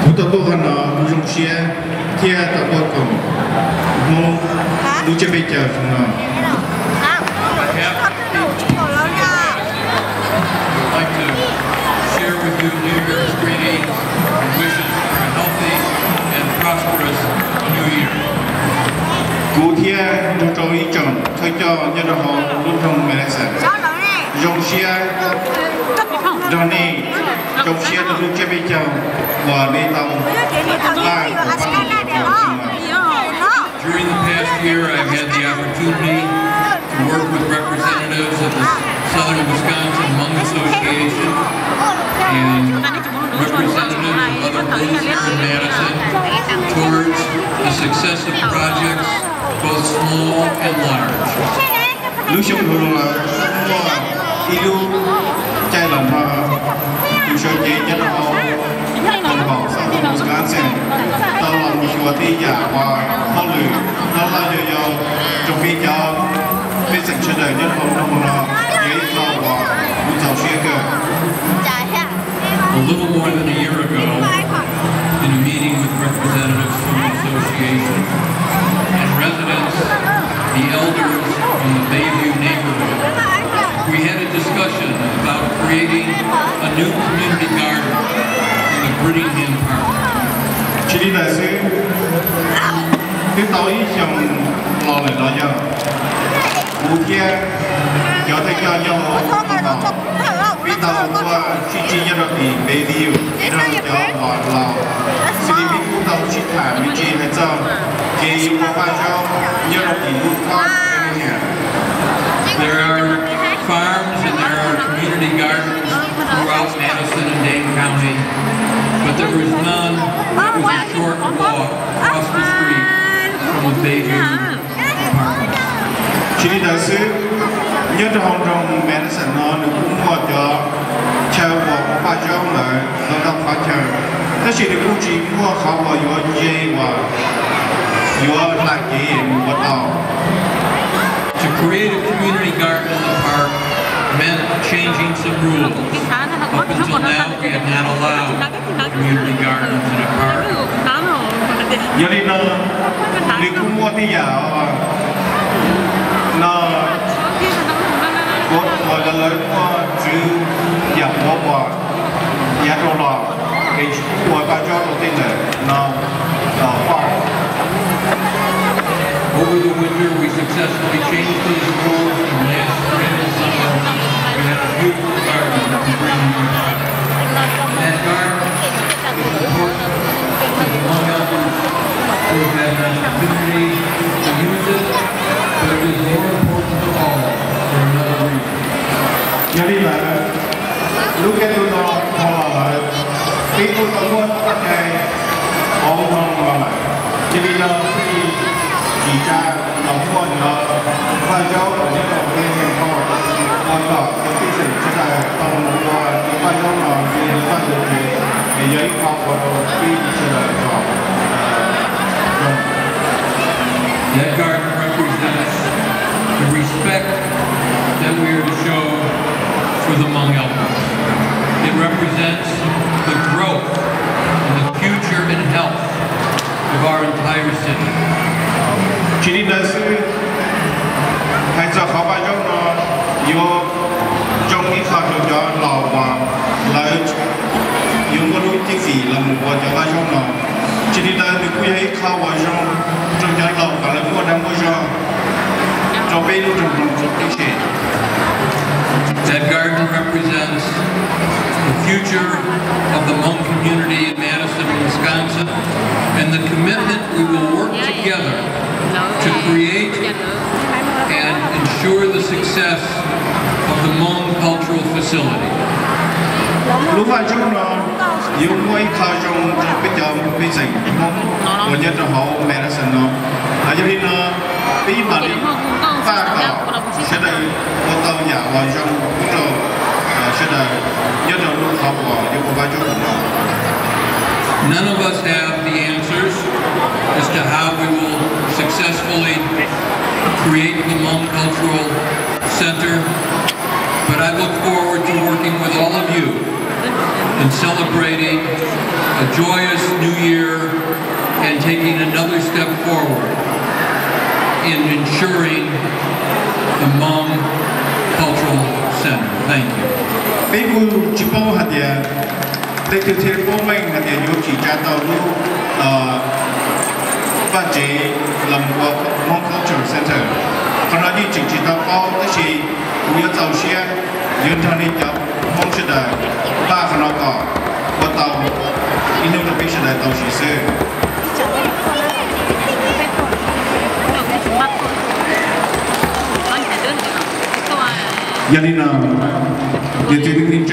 Kuv tau tuaj qhov no kuv zoo siab thiab tau tuaj koom Hmoob lub tsiab peb caug zoo no. I'd like to share with you New Year's greetings and wishes for a healthy and prosperous New Year. Kuv thiab nrog rau ib tsoom thawj coj nyob rau hauv lub nroog Madison zoo siab nrog nej, zoo siab rau lub tsiab peb caug uas nej tau npaj kom pab mus rau txij no. During the past year, I've had the opportunity to work with representatives of the Southern Wisconsin Hmong Association and representatives of other groups here in Madison towards the success of projects, both small and large. Lub xyoo dhau los lawm muaj ib lub caij los nrog tus sawv cev nyob rau hauv Southern Wisconsin tau los mus xyuas tej yam uas hauj lwm loj loj yau yau rau peb cov pej xeem sawv daws nyob rau hauv nroog no, yog ib qho uas kuv txaus siab kawg. A little more than a year ago, in a meeting with representatives from the association and residents, the elders from the Bayview neighborhood, we had a discussion about creating a new community garden in the Brittingham Park. Tsis li ntawd xwb, twb tau ib xyoos los lawm los yog kuv thiab cov thawj coj nyob hauv no peb tau tuaj sib ntsib nyob rau tim Bayview nrog cov uas laus, xws li peb kuj tau sib tham me ntsis hais txog kev yuav ua Vaj Zaub nyob rau tim lub Park Brittingham. There are farms and there are community gardens throughout Madison and Dane County, but there was none that was a short walk across the street from the Bayview Park. Tsis li ntawd xwb, nyob rau hauv nroog Madison no nws kuj muaj cov chaw uas ua Vaj Zaub lawm ntau ntau qhov chaw, tab sis nws kuj tsis muaj qhov uas yuav ze uas yuav hla kev mus ua tau. To create a community garden in the park meant changing some rules. Up until now, we have not allowed community gardens in a park. Yog li no, nws kuj muaj tej yam no uas lawv muaj txwv yam uas yav dhau los es kuj ua Vaj Zaub rau tej ntawm no tom faj. Over the winter, we successfully changed these rules, and last spring and summer, we had a beautiful garden to bring you. And that garden is important to the Hmong elders who have had an opportunity to use it, but it is more important to all for another reason. Yog li ntawd, lub caij ntuj no dhau los lawm, peb kuj tau muaj txoj cai hauv no los lawm. Yog li no thiaj li tsis tsa los muaj cov Vaj Zaub uas nyob rau Brittingham Park ua kom cov pej xeem sawv daws tau mus ua cov Vaj Zaub no li lawv txoj kev es yog ib qho ua rau peb sawv daws kom zoo. That garden represents the respect that we are to show for the Hmong elders. It represents the growth and the future and health of our entire city. Tsis li ntawd xwb, hais txog qhov Vaj Zaub no yuav zoo ib qho rau cov laus uas lawv yuav muaj lub cib fim los mus ua cov Vaj Zaub no. Tsis li ntawd nws kuj yog ib qho uas zoo rau cov laus kom lawv muaj dag muaj zog rau peb lub nroog no txhua tib se. That garden represents the future of the Hmong community in Madison, Wisconsin, and the commitment we will work together to create and ensure the success of the Hmong Cultural Facility. Lub Vaj Zaub no yuav muaj ib qho zoo rau peb cov pej xeem Hmoob uas nyob rau hauv Madison no. Yog li no, peb mam li pab kom sawv daws ua tau yam uas zoo rau sawv daws nyob rau lub qhov uas yuav ua Vaj Zaub no. None of us have the answers as to how we will successfully create the Hmong Cultural Center, but I look forward to working with all of you in celebrating a joyous new year and taking another step forward in ensuring the Hmong Cultural Center. Thank you. Peb kuj tsis paub hais tias leej twg thiaj paub meej hais tias yuav tsim tsa tau lub vaj tsev los ua Hmong Cultural Center. Qhov no yeej tseem tsis tau paub tab sis kuv yuav txaus siab yuav nrog nej cov Hmoob sawv daws npaj qhov no kom ua tau ib hnub rau peb sawv daws tau siv xwb. Yog li no, niam txiv kwv tij